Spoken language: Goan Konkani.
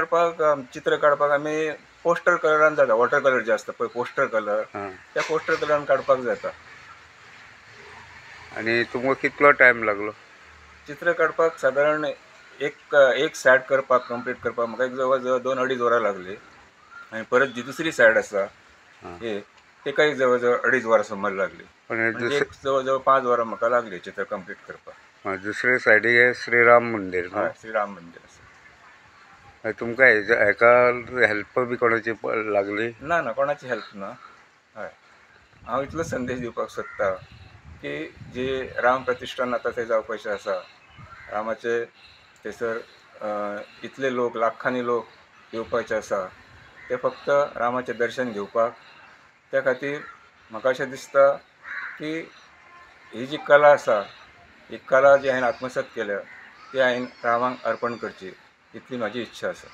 काडपाक, चित्र काडपाक आमी पोस्टर कलरान जाता. वॉटर कलर जे आसता पळय, पोस्टर कलर, त्या पोस्टर कलरान काडपाक जाता. आनी तुमकां कितलो टायम लागलो चित्र काडपाक? सादारण एक एक सायड करपाक, कंप्लीट करपाक म्हाका एक जवळ जवळ 2-2.5 वरां लागली. आनी परत जी दुसरी सायड आसा हे तेका एक जवळ जवळ 2.5 वरां सुमार लागली. म्हणजे एक जवळ जवळ 5 वरां म्हाका लागली चित्र कंप्लीट करपाक. दुसरे सायडीक हे श्रीराम मंदीर. हय, श्रीराम मंदीर आसा. तुमकां हेका हेल्प बी कोणाची लागली? ना ना, कोणाची हेल्प ना. हय, हांव इतलो संदेश दिवपाक सोदता की जे राम प्रतिश्ठान आतां थंय जावपाचें आसा, रामाचे थंयसर इतले लोक, लाखांनी लोक येवपाचे आसा, ते फक्त रामाचें दर्शन घेवपाक. त्या खातीर म्हाका अशें दिसता की ही जी कला आसा, ही कला जी हांवें आत्मसात केल्या ती हांवें रामाक अर्पण करची, इतली म्हाजी इच्छा आसा.